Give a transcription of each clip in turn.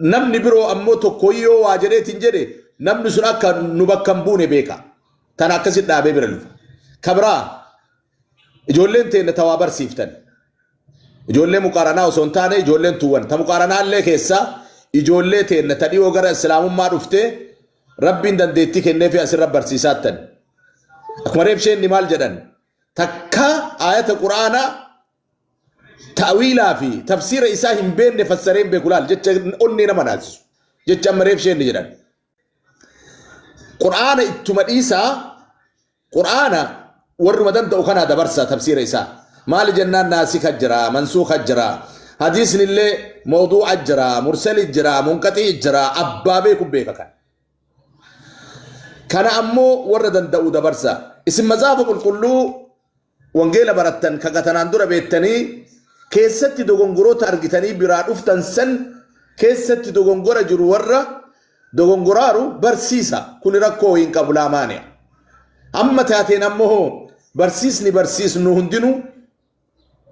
Namni biroo ammoo tokko yoo waa jedheetiin jedhe, namni sun akka nu bakka hin buune beeka. Tana akkasitti dhaabee bira lufa. Ka biraa, ijoolleen teenna ta waa barsiiftan. Ijoollee muqaaranaa osoo hin taane ijoolleen tuuwwan. Ta muqaaranaa illee keessaa ijoollee teenna ta dhiyoo gara islaamummaa dhuftee Rabbiin dandeettii kenneefii asirra barsiisaattan. Akkuma reef isheen maal jedhan, takka aayata Qur'aanaa ta'wiilaa fi tafsiira isaa hin beekne fassaree hin beeku. Laal, jecha onnee nama naasisu, jecha amma reef isheen jedhan. Qur'aana ittuma dhiisaa, Qur'aana warruma danda'u kanaa dabarsa. Tafsiira isaa maali jennaan, naasika jira, mansuuka jira, hadiisni illee mawduu'a jira, mursali jira, munqaxii jira, abbaa beeku beeka. Kana kana ammoo warra danda'u dabarsa. Isin Macaafa Qulqulluu, Wangeela barattan, kan katanaan dura beektanii keessatti dogongoroota argitanii biraa dhuftan san keessatti dogongora jiru warra dogongoraaru barsiisa. Kuni rakkoo hin qabu, laamaani'a. Amma taateen ammoo barsiisni barsiisnu hundinuu,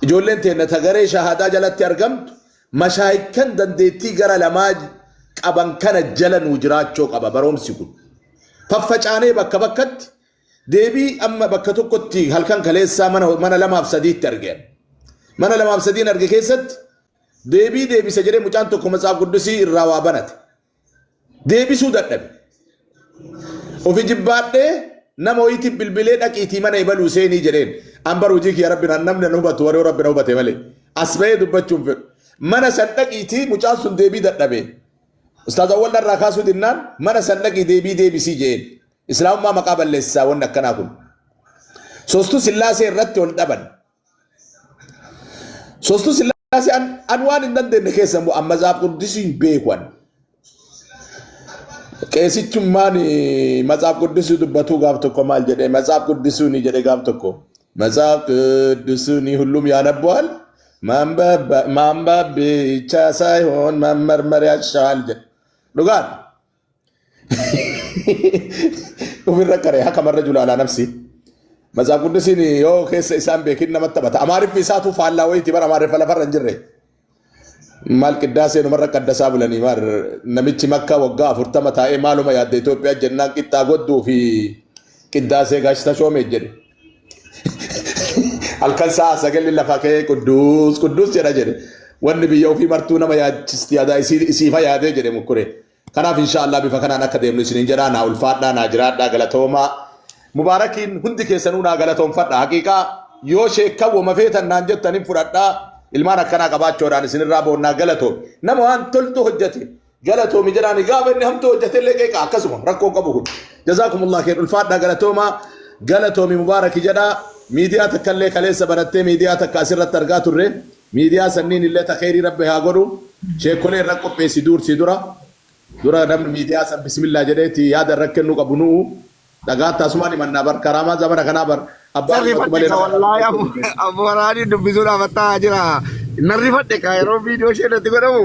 ijoolleen teenna ta garee shahaadaa jalatti argamtu, mashaayikan dandeettii gara lamaa qaban kana jala nuu jiraachuu qaba baroomsi kun. Faffacaanee bakka bakkatti deebii amma bakka tokkotti halkan kaleessaa mana lamaaf sadiitti arge. Mana lamaaf sadiin arge keessatti deebii deebisa jedhee mucaan tokko Matsaaf Quddusii irraa waa banate. Deebisuu dadhabe. Ofi jibbaadhee nama wayiitiin bilbilee, "Dhaqiitii mana ibaluu seenii," jedheen. An bar hojii kiyya Rabbi namni na hubatu warri Rabbi na hubate malee. As bahee dubbachuun fedhu. Mana san dhaqiitii, mucaan sun deebii dadhabe. Ustaaz Awwal irraa kaasuu dinnaan, "Mana san dhaqii deebii deebisii," jeen. Islaamummaa maqaa balleessisaa wanni akkanaa kun. Soostuu Sillaasee irratti ol dhaban. Soostuu Sillaasee an waan hin dandeenye keessa immoo an Matsaaf Quddusii hin beeku an. Qeesichummaan Matsaaf Quddusii dubbatuu gaaf tokko maal jedhee, Matsaaf Quddusuu ni jedhe gaaf tokko. መጽሐፍ ቅዱስን ሁሉም ያነበዋል። ማንበብ ብቻ ሳይሆን መመርመር ያሻል jedhe. Dhugaadha. Ofirra qaree haka marra jula alaa nafsi. Matsaaf Quddusiin yoo keessa isaan beekin namatti taphata. Amaariffi isaatu faallaa wayiiti bara, Amaariffa lafarra hin jirre. Maal qiddaasee numarra qaddasaa bulanii maar namichi Makkaa waggaa 40 taa'ee maaluma yaadde Itoophiyaa jennaan, qixxaa godduu fi qiddaasee gaash tashoomee jedhe. Halkan sa'a 9 lafa ka'ee qudduus qudduus jedha jedhe. Wanni biyya ofii martuu nama yaachisti, yaadaa isiifa yaadee jedhe mukkuree. Kanaaf insha Allah bifa kanaan akka deemnu isiniin jedhaa. Naa ulfaadhaa, naa jiraadhaa, galatoomaa. Mubaarakiin hundi keessanuu naa galatoomfadha. Haqiiqaa yoo sheekkan wama feetan naan jettan hin fudhadhaa. Ilmaan akkanaa qabaachuudhaan isinirraa boonnaa, galatoomi. Nama waan toltu hojjete galatoomi jedhaani, gaafa inni hamtuu hojjete illee qeeqa, akkasuma rakkoon qabu kun. Jazaakumullah kheer, ulfaadhaa, galatoomaa, galatoomi Mubaaraki jedhaa. Miidiyaa takka illee kaleessa banattee, miidiyaa takka asirratti argaa turre. Miidiyaa sanniin illee ta kheyrii Rabbi haa godhu. Sheekkolee irra qopheessi duursii dura. Dura namni miidiyaa san bismillah jedheeti yaada irra kennuu qabu nu'u. Dhagaa taasumaan himannaa bar karaamaa zamana kanaa bar abbaan himatu Rifadhe malee ka nama wallaahi abu waraanii dubbisuudhaaf attaa jira. Nan rifadhe ka yeroo viidiyoo ishee irratti godhamu.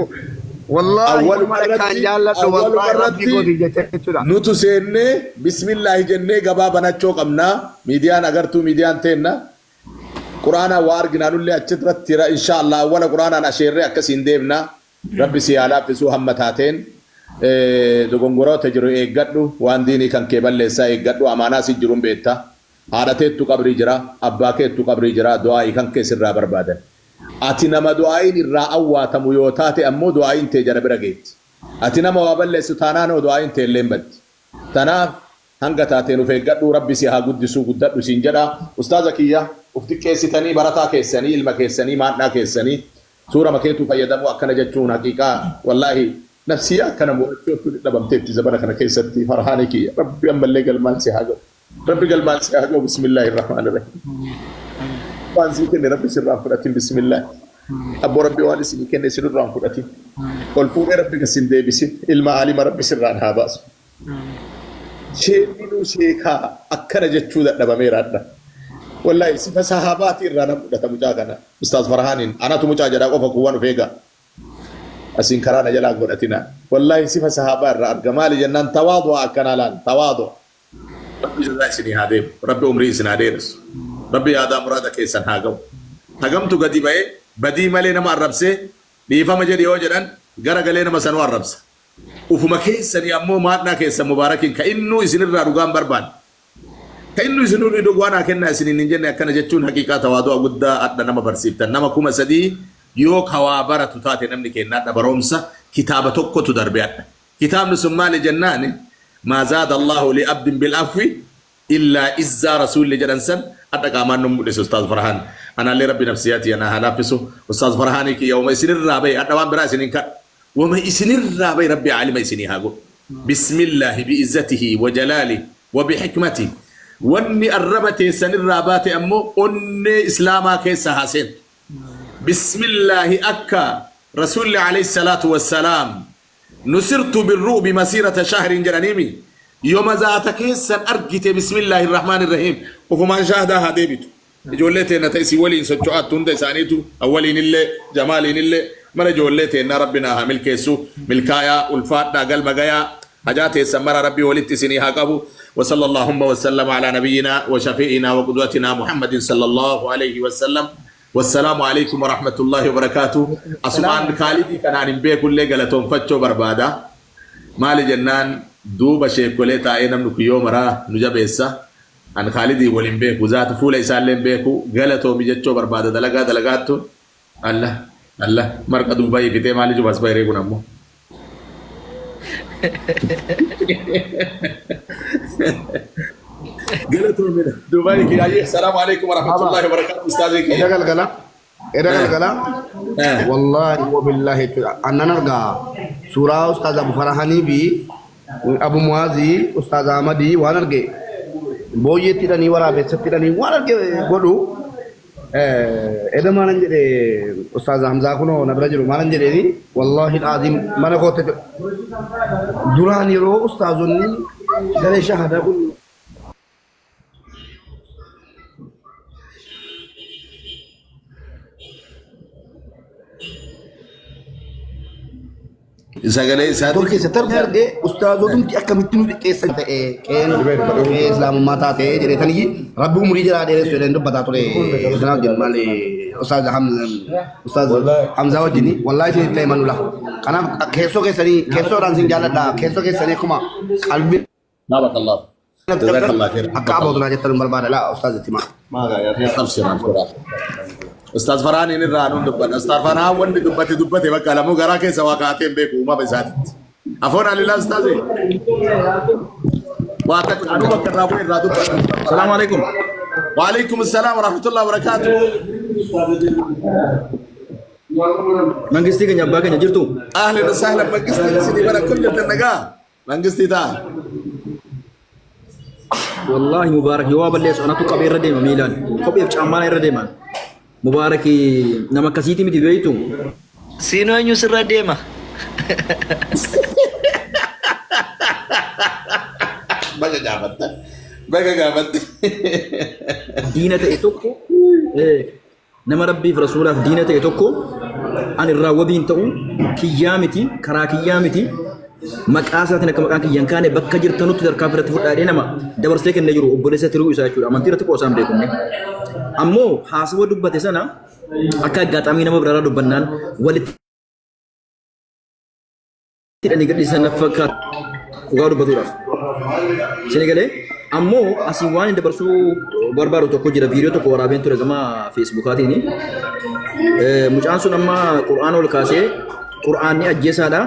Wallaahi Awwaluma nama akkaan irratti jaalladhu awwaluma wallaahi Rabbii irratti kootiif jecha jechuudha. Nutu seennee bismillaahi jennee gabaa banachoo qabnaa. Miidiyaan agartuu, miidiyaan teenna. Quraanaan waa arginaa nullee achirratti, insha Allah awwala Quraanaan asheerree akkasiin deemna. Rabbi si haa laaffisuu. Hamma taateen dogongoroota jiru eeggadhu, waan diinii kan kee balleessaa eeggadhu. Amaanaa si jiruun beekta. Haadha teettu qabrii jira, abbaa keettu qabrii jira, du'aa'ii kan kee sirraa barbaadan. Ati nama du'aa'iin irraa awwaatamu yoo taate ammoo du'aa'iin tee jara bira geetti. Ati nama waa balleessu taanaanoo du'aa'iin tee illee baddi. Tanaaf hanga taateen of eeggadhu. Rabbi si haa guddisuu, guddadhu siin jedha. Ustaaza kiyya, uf xiqqeessitanii barataa keessanii, ilma keessanii, maadhaa keessanii suura makeetuu fayyadamuu akkana jechuun, haqiiqaa wallaahi nafsiyyaa akkana mo'achuutu dhabamteetti zabana kana keessatti. Farhaanii kiyya, Rabbi ammallee galmaan si haa ga'u. Rabbi galmaan si haa ga'u. Bismillaahi rahmaani rahiim. Waan sii kenne Rabbi sirraa hin fudhatin. Bismillaahi. Abboo, Rabbi waan isinii kenne isinirraa hin fudhatin. Ol fuudhee Rabbi gasin deebisin. Ilma aalima Rabbi sirraan haa baasu. Sheekinuu sheekaa akkana jechuu dadhabameera adha. Wallaahi sifa sahaabaatii irraa nan fudhata mucaa kana. Ustaaz Farhaaniin anatu mucaa jedhaa qofa kuuwwan of eegaa. Asiin karaa na jalaa godhatina. Wallaahi sifa sahaabaa irraa arga. Maali jennaan, tawaadua akkanaa laal, tawaadua. Rabbi jazaa isinii haa deemu. Rabbi umrii isin haa dheeressu. Rabbi yaadaa muraada keessan haa ga'u. Hagamtu gadi ba'ee badii malee nama arrabsee dhiifama jedhi yoo jedhan Gara galee nama sanuu arrabsa. Ufuma keessanii ammoo maadnaa keessan mubaarakiin ka innuu isinirraa dhugaan barbaanne. Ka innuu isinirraa dhugaa naa kennaa isiniin hin jenne akkana jechuun haqiiqaa tawaadu'a guddaa adha nama barsiiftan. Nama 3000 yoo ka waa baratu taate namni keenna adha baroomsa kitaaba tokkotu darbe adha. Kitaabni sun maali jennaani maa zaada Allahu li abdin bil afwi illaa izzaa rasuulli jedhan san adha qaamaan nu mul'ise ustaaz Farhaan. Anaallee rabbi nafsiyaa tiyya naa haa laaffisu. Ustaaz Farhaanii kiyya wama isinirraa bahe adha waan biraa isin hin kadhu. Wama isinirraa bahe rabbi aalima isinii haa godhu. Bismillaahi bi'izzatihi wa jalaalihi wa bihikmatihi. Wanni arraba teessanirraa baate ammoo onnee islaamaa keessa haa seentu. Bismillaahi akka rasuulli alayhi salaatu wassalaam Nusirtu birru'bi masiirata shahrin jedhaniimi yoma zaata keessan argite bismillaahi rahmaani rahiim ufumaan shahdaa haa deebitu ijoollee teenna ta isin waliin socho'aattu hunda isaaniitu awwaliinillee jamaaliinillee mara ijoollee teennaa rabbi naa haa milkeessu milkaayaa ulfaadhaa galma gayaa hajaa teessan mara rabbi walitti isinii haa qabu وصلى اللهم وسلم على نبينا وشفيعنا وقدوتنا محمد صلى الله عليه وسلم Wassalaamu Aleykum Warahmatullahi Wabarakaatuh. Asumaan Kaalidii kanaan hin beekullee galatoonfachoo barbaada. Maali jennaan duuba sheekkolee taa'ee namni kun yoo maraa nu jabeessa. An Kaalidii wal hin beeku. Zaata fuula isaallee hin beeku. Galatoomi jechoo barbaada dalagaa dalagaattu. Allah Allah marqa Duubayii fixee maali cufa as bahiree kun ammoo. Galatoomina. Duubaayii kiyya ayyee. Salaamu alaikum warahmatullahi wabarakatuh. Ustaazii Eda kiyya. galgala. Eda galgala. Wallahi wabillahi jechuudha. Annan argaa suuraa Ustaaz Abu Farahanii fi Abu Muwaazii Ustaaz Ahmadii waan arge booyyeetti hidhanii waraabessatti hidhanii waan arge godhu. Eda maalan jedhe Ustaaz Hamzaa kunoo na bira jiru maalan jedheeni wallahi alaaziim mana kootti duraan yeroo ustaazonni garee shahadaa kun Sagalee Tor isaatiin keessatti arge arge ustaazotumti akkamitti nu xiqqeessan ta'e qe'een qe'ee islaamummaa taate jedheetanii rabbi umurii jiraa dheeressu jedheen dubbataa ture isinaa wajjin maali ustaaz ustaaz Hamzaa wajjin wallaahi isin itti himanula kanaaf keessoo keessanii keessoodhaan isin jaalladha keessoo keessanii akkuma qalbii Barakallahu. natti qabdan Jazakallah khair. akka abootunaa jettan hin barbaada laa ustaaz itti himaa. Abshir abshir. Ustaaz Farhaaniin irraa nuun dubbanna. Ustaaz Farhaan wanni dubbate dubbate bakka lamuu garaa keessa waa kaa'atee hin beeku uumama isaatitti. Afoon alilaa Ustaazee. Waa takka anuu bakka irraa bu'e irraa dubbadha. Salaamu alaikum. Waalaikum salaam wa rahmatullahi wa barakaatuh. Mangistii keenya abbaa keenya jirtu. Ahlan wa sahlan mangistiin isinii bara kun jirtan nagaa. Mangistii ta'a. Wallaahi Mubaarak yoo waa balleessu anatu qabee irra deema miilaan. Kopheef caammaan irra deemaan. Mubaarak nama akkasiiti miti beektu. Siinoo eenyu sirra deema? Baga gaafatte. Baga gaafatte. Diina ta'e tokko Nama Rabbiif Rasuulaaf diina ta'e tokko an irraa wabii hin ta'u, kiyyaa miti, karaa kiyyaa miti, maqaa isaatiin akka maqaan kiyya hin kaane bakka jirtanutti tarkaanfii irratti fudhaa jedhee nama dabarsee kennee jiru obboleessa tiruu isaa jechuudha. Amantii irratti qoosaa hin beekumne. Ammoo haasawa dubbate sana akka aggaaxaamii nama biraarraa dubbannaan walitti hidhanii gadhiisan na fakkaata dhugaa dubbatuudhaaf. Isin galee ammoo asii waan hin dabarsuu barbaadu tokko jira viidiyoo tokko waraabeen ture gama feesbuukaatiin. Mucaan sun amma qur'aana ol kaasee qur'aanni ajjeesaadha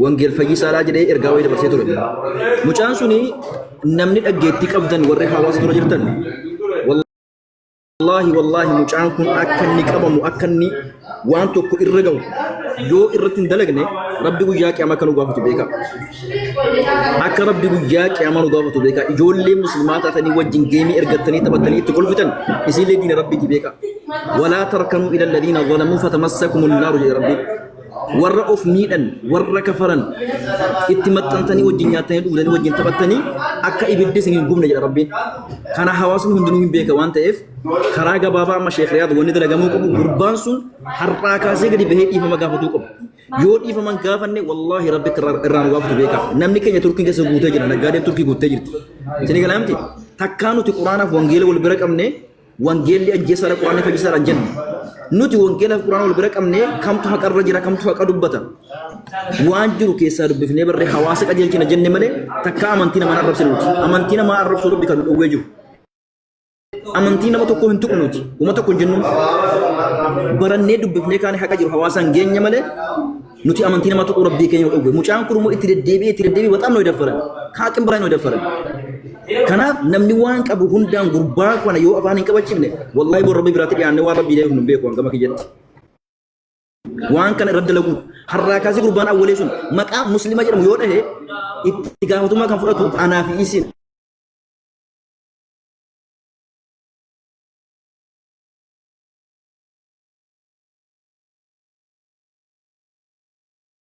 wangeel fayyisaadha jedhee ergaa wayii dabarsee ture. Mucaan suni namni dhaggeettii qabdan warri hawaasa dura jirtan Wallaahi wallaahi mucaan kun akka inni qabamu akka inni waan tokko irra gahu yoo irratti hin dalagne rabbi guyyaa qiyaamaa akka nu gaafatu beeka. Akka rabbi guyyaa qiyaamaa nu gaafatu beeka. Ijoollee muslimaa taatanii wajjin geemii ergattanii taphattanii itti kolfitan isinillee diina rabbiiti beeka. Walaa tarkanuu ila alladhiina zalamuu fatamassakumun naaru jedhe rabbiin. Warra of miidhan, warra kafaran itti maxxantanii wajjin nyaattanii dhugdanii wajjin taphattanii akka ibiddi isin hin gubne jedha Rabbiin. Kana hawaasni hundinuu hin beeka waan ta'eef karaa gabaabaa amma Sheekh Riyaad wanni dalagamuu qabu gurbaan sun har'aa kaasee gadi bahee dhiifama gaafatuu qaba. Yoo dhiifama hin gaafanne wallaahi Rabbi akka irraa nu gaafatu beeka. Namni keenya Turkii keessa guutee jira naggaadeen Turkii guuttee jirti. Isin galaa miti? Takkaa nuti Quraanaaf wangeela wal bira qabne Wangeelli ajjeesaadha Quraanni fayyisaadha hin jenne. Nuti wangeela fi Quraana wal bira qabnee kamtu haqarra jira kamtu haqa dubbata. Waan jiru keessaa dubbifnee barree hawaasa qajeelchina jenne malee takkaa amantii namaa arrabsine nuti. Amantii namaa arrabsuu Rabbi kan nu dhowwee jiru. Amantii nama tokkoo hin tuqnu nuti. Uma tokko hin jennu. Barannee dubbifnee kaane haqa jiru hawaasaan geenya malee nuti amantii nama tuquu Rabbii keenya nu dhowwe. Mucaan kun immoo itti deddeebi'ee itti deddeebi'ee baxaam nu daffaran. Kaaqin biraa nu daffaran. Kanaaf namni waan qabu hundaan gurbaa kana yoo afaan hin qabachiifne wallaahi bor Rabbi biraatti dhiyaannee waan Rabbii deebiif nu hin beeku hangama kiyyatti. Waan kana irratti dalaguu har'aa kaasee gurbaan awwalee sun maqaa muslima jedhamu yoo dhahe itti gaafatummaa kan fudhatu anaa fi isin.